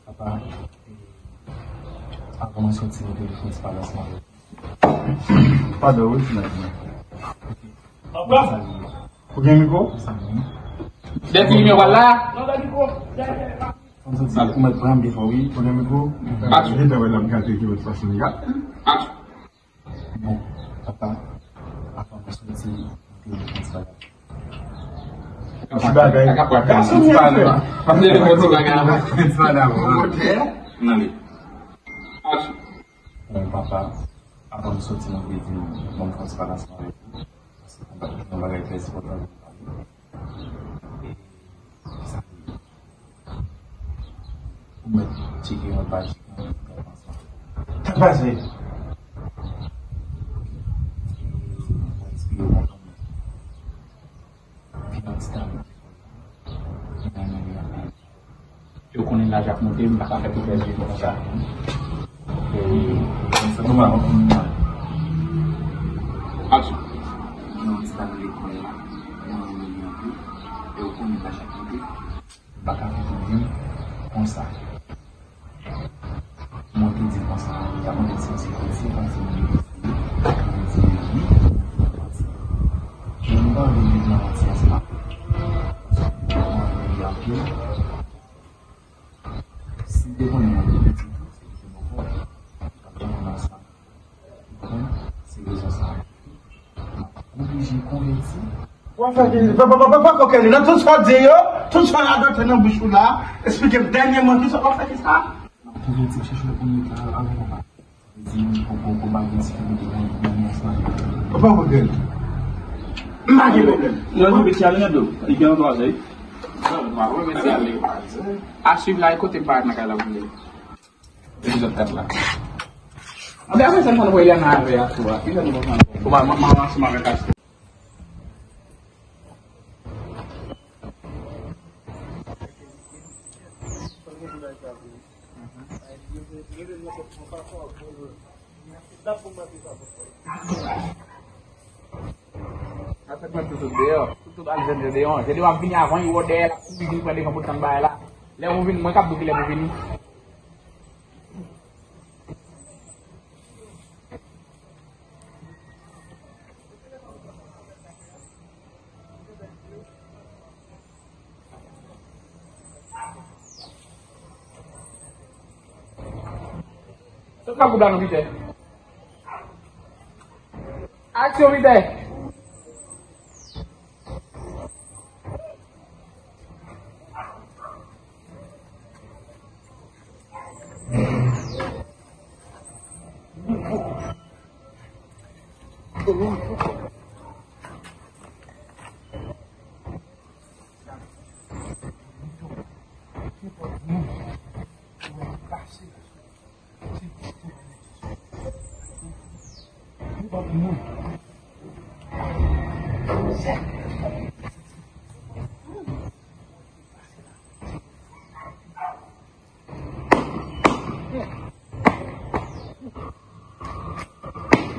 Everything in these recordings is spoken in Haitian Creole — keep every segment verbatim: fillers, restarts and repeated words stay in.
Papa, e, avan mwen soti, mwen te vin fè yon ti pale ansanm avè w. Padon, wi, ti nèg mwen. Ou gen mikwo? Dèyè ti limyè w pral la? Fò m soti, ou mèt pran m defo, wi. Ou gen mikwo? Aksyon. Gentan wè la m gate ki lòt fason li a. Aksyon. Bon, papa, avan mwen soti, mwen te vin fè yon ti bagay. Ti bagay. Gason mwen fè. Mwen te vin fè yon ti bagay avan. Ti bagay avan. Ok. Nan li. Aksyon. Bon, papa, avan mwen soti, mwen te di, bon, mwen fè yon ti bagay ansanm avèk ou. Paske yon bagay trè enpòtan pou nou pale. E, sa, ou mèt tcheke yon paj ki gen yon paj. Sa k pase? Mwen espere w konprann mwen. Vin yon ti tan. Mwen renmen li anpil. Yo konnen laj ap monte, m pa ka fè pou pèdi konsa. E, konsa nou va konprann. Aksyon. Gen yon ti tan lekòl la, mwen renmen li anpil. E yo konnen laj ap monte. M pa ka fè pou li konsa. Mwen te di konsa, y ap mande si se posib, panse mwen te di wi, mwen te di wi, mwen te di manti. Men m pa anvi viv nan manti ansanm avè w. Paske mwen renmen li anpil. Si m te konnen mwen te piti tou, se li te bòkò. M p ap janm nan sa. Ou konprann? Se rezon sa a ki fè m ap oblije konvèti. Ou ap fè ki, pa, pa, pa, pa, pa, ok, nan tout sa w di yo, tout sa w radòte nan bouch ou la, eksplike m dènyèman ki sa w ap fè ki sa? M ap konvèti, m chèche yon ponyèt la, avan papa. Sa vle di, m poko, poko pa gen difikilte nan, nan, nan sa. Ou pa pwoblèm. M pa gen pwoblèm. Yo, nou mete ale nan do. Li gen yon twa zè. A swiv la, e kote m parèt nan kay la pou li. Epizòd kat la. Anben apre sa, nou konn voye Eliana avè Astro a. Kilè nou konn pran? Kòman, manman ansanm avèk Astro. Sa fèk mwen tou sot deyò. Tou, tou al jwenn Jedeon. Jedeon ap vini avan, yo wè dèyè l ap kouri vin pran devan pou tann bagay la. Lè ou vini, mwen k ap di w kilè pou vini. Sot nan gwoup la non, Pitè. Aksyon, Pitè.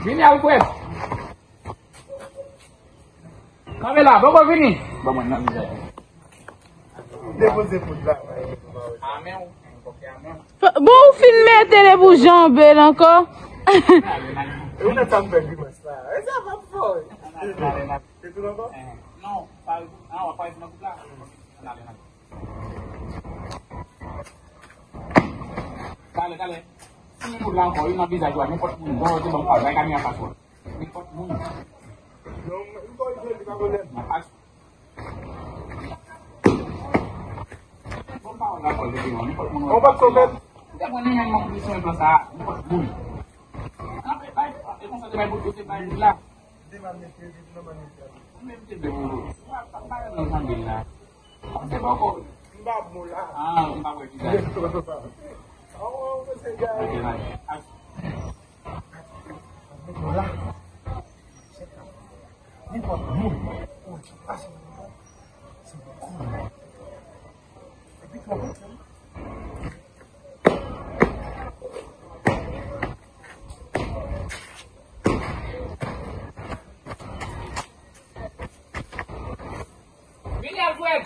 Vini, Alfred. Kanpe la, poko vini. Bon, mwen nan vizaj. Depoze pou travay. Amen. Bon, ou fin mete li pou janbe l ankò. E ou nèt sa m fè grimas la. E sa pa fò. Se tou ankò? Non, pa, non, pa nan gwoup la. Talè, talè. Si moun la ankò, li nan vizaj ou a, nenpòt moun, bon, se bon, pa, bay kamera anfas ou a. Nenpòt moun. Non, m kòrije li, pa pwoblèm. Anfas. Bon, pawòl la, pawòl de Leon, nenpòt moun. On pa t konprann. Ou te konn li menm nan pozisyon sa, nenpòt moun. Anpe, bay, e konsa te bay, te bay moun la. Ou menm te byen moun. Ou pa, pa, pa nan janbe la. Se poko. M pa bon la. Ah, m pa wè vizaj. Oh, se gay. Ok, bye. Bon la. Nenpòt moun ou wè ki pase nan men w, se pou kouri. Epi tou, vini, Alfred!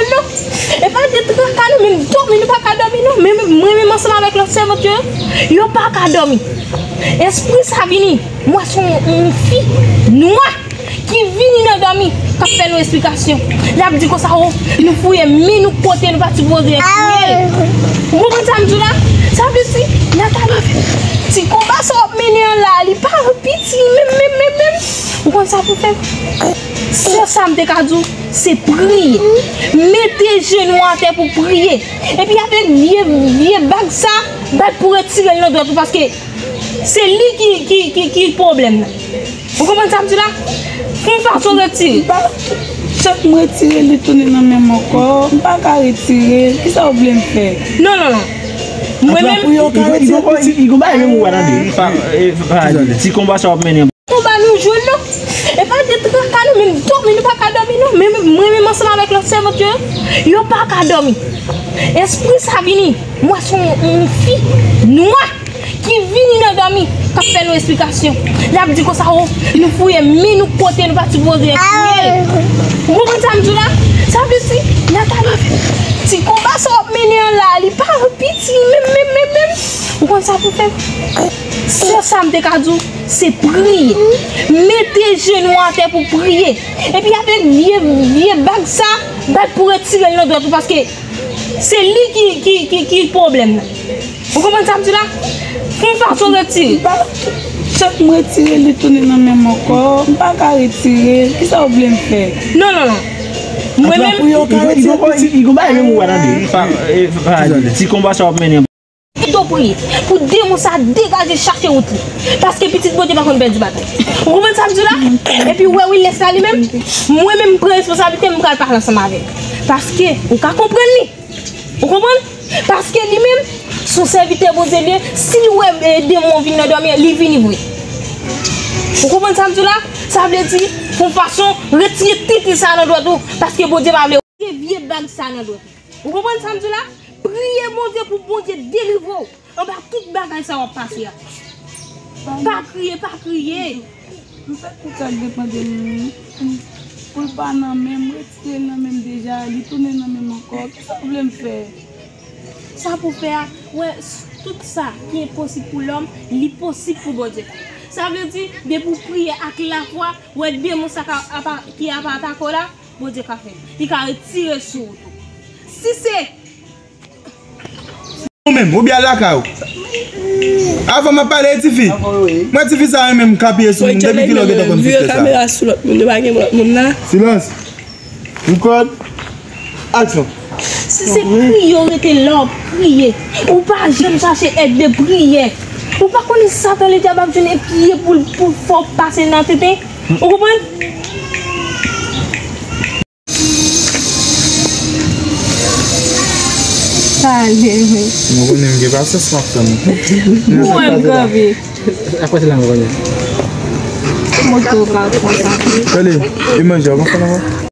jwenn non. E pa de traka nou, menm dòmi nou pa ka dòmi non. Menm mwen menm ansanm avèk lòt sèvant yo, yo pa ka dòmi. Espri sa vini. Mwen se yon, yon fi nwa ki vini nan dòmi, k ap fè nou esplikasyon. L ap di konsa, o, nou fouye men nou kote nou pa sipoze fouye l. Ou konprann sa m di w la? Sa vle di, Nathalie, ti konba sa w ap mennen an la, li pa piti menm, menm, menm, menm. Ou konn sa pou fè? Sèl sa m te ka di w, se priye. Mete jenou atè pou priye. Epi avèk vye, vye bag sa, bat pou retire l nan dwèt ou, paske se li ki, ki, ki, ki pwoblèm nan. Ou konprann sa m di la? Fè yon fason retire. Chak m retire, li tounen nan men m ankò. M pa ka retire l. Kisa w vle m fè? Non, non, non. Mwen menm, li gon bagay menm ou wè tande. Ti konba sa w ap mennen. Konba nou jwenn non. E pa de traka nou, menm dòmi nou pa ka dòmi non. Menm mwen menm ansanm avèk lòt sèvant yo, yo pa ka dòmi. Espri sa vini. Mwen se yon, yon fi nwa ki vini nan dòmi, k ap fè nou esplikasyon. L ap di konsa, o, nou fouye men nou kote nou pa sipoze fouye l. Ou konprann sa m di w la? Sa vle di, Nathalie, ti konba sa w ap mennen an la, li pa piti menm, menm, menm, menm. Ou konn sa pou fè? Sèl sa m te ka di w, se priye. Mete jenou atè pou priye. Epi avèk vye, vye bag sa, bat pou retire l nan dwèt ou, paske se li ki, ki, ki, ki pwoblèm nan. Ou konprann sa m di la? Fè yon fason retire. Chak m retire, li tounen nan men m ankò. M pa ka retire l. Kisa w vle m fè? Non, non, non. Mwen menm, li gon bagay menm ou wè tande. Ti konba sa w ap mennen. Pito priye pou demon sa degaje, chache wout li. Paske pitit Bondye pa konn pèdi batay. Ou konprann sa m di la? Epi w wè Wilnes la li menm, mwen menm m pran responsablite m, m pral pale ansanm avè l. Paske ou ka konprann li. Ou konprann? Paske li menm, se yon sèvitè Bondye li ye, si li wè, e, demon vin nan dòmi an, li vini vre. Ou konprann sa m di w la? Sa vle di, fè yon fason, retire tit li sa nan dwèt ou, paske Bondye pa vle. Retire vye bag sa nan dwèt ou. Ou konprann sa m di w la? Priye Bondye pou Bondye delivre w anba tout bagay sa w ap pase a. Pa kriye, pa kriye. M fè tout sa k depann de m. Pou l pa nan men m, retire l nan men m deja, li tounen nan men m ankò. Kisa w vle m fè? Sa pou fè a, wè, s- tout sa ki enposib pou lòm, li posib pou Bondye. Sa vle di, depi w priye ak lafwa, wè demon sa ka, apa, ki ap atake w la, Bondye ka fè. Li ka retire sou wout ou. Si se Ou menm, oubyen al lakay ou. Avan m ap pale, tifi. Mwen, tifi sa renmen m kapiye sou moun. Depi kilè w gentan konn fi sa? Vire kamera sou lòt moun, yo pa gen lòt moun la. Silans. Record. Action. Si se priye w rete la w ap priye, ou pa janm chache èd de priyè. Ou pa konnen Satan ledyab ap jwenn epiye pou l pou l fè w pase nan tenten. Ou konprann? Pale, wi. Nou konnen m gen pasyans, m ap tann. Ou wè m kanpe. Apre se la m konnen. Moto pa konsa. Tande, e manje w pa fè nan